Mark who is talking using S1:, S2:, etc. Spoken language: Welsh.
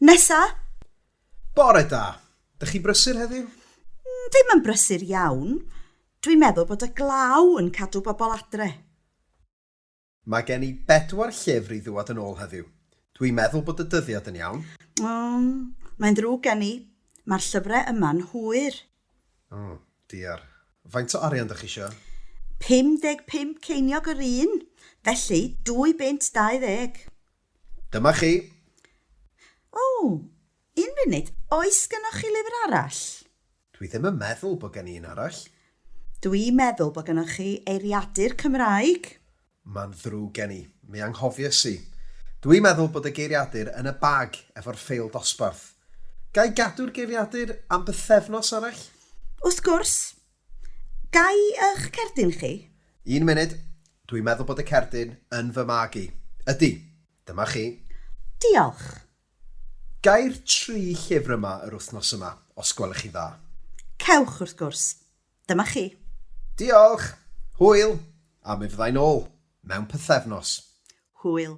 S1: Nesa!
S2: Bore da! Dych chi'n brysur heddiw?
S1: Ddim yn brysur iawn. Dwi'n meddwl bod y glaw yn cadw bobl adre.
S2: Mae gen i bedwar llyfr i ddŵad yn ôl heddiw. Dwi'n meddwl bod y dyddiad yn iawn.
S1: O, mae'n ddrwg gen i. Mae'r llyfrau yma'n hwyr.
S2: O, diar. Faint o arian dych chi isio?
S1: 55 ceiniog yr un, felly dwy bunt 20.
S2: Dyma chi.
S1: O, un funud, oes gynnoch chi lyfr arall?
S2: Dwi ddim yn meddwl bod gen i un arall.
S1: Dwi'n meddwl bod gynnoch chi eiriadur Cymraeg.
S2: Mae'n ddrwg gen i. Mi anghofies i. Dwi'n meddwl bod y geiriadur yn y bag efo'r ffeil dosbarth. Ga i gadw'r geiriadur am bythefnos arall?
S1: Wrth gwrs. Ga i eich cerdyn chi?
S2: Un munud. Dwi'n meddwl bod y cerdyn yn fy mag i. Ydy. Dyma chi.
S1: Diolch.
S2: Gai'r tri llyfr yma yr wythnos yma, os gwelwch chi'n dda.
S1: Cewch, wrth gwrs. Dyma chi.
S2: Diolch! Hwyl! A mi fyddai'n ôl, mewn pythefnos.
S1: Hwyl.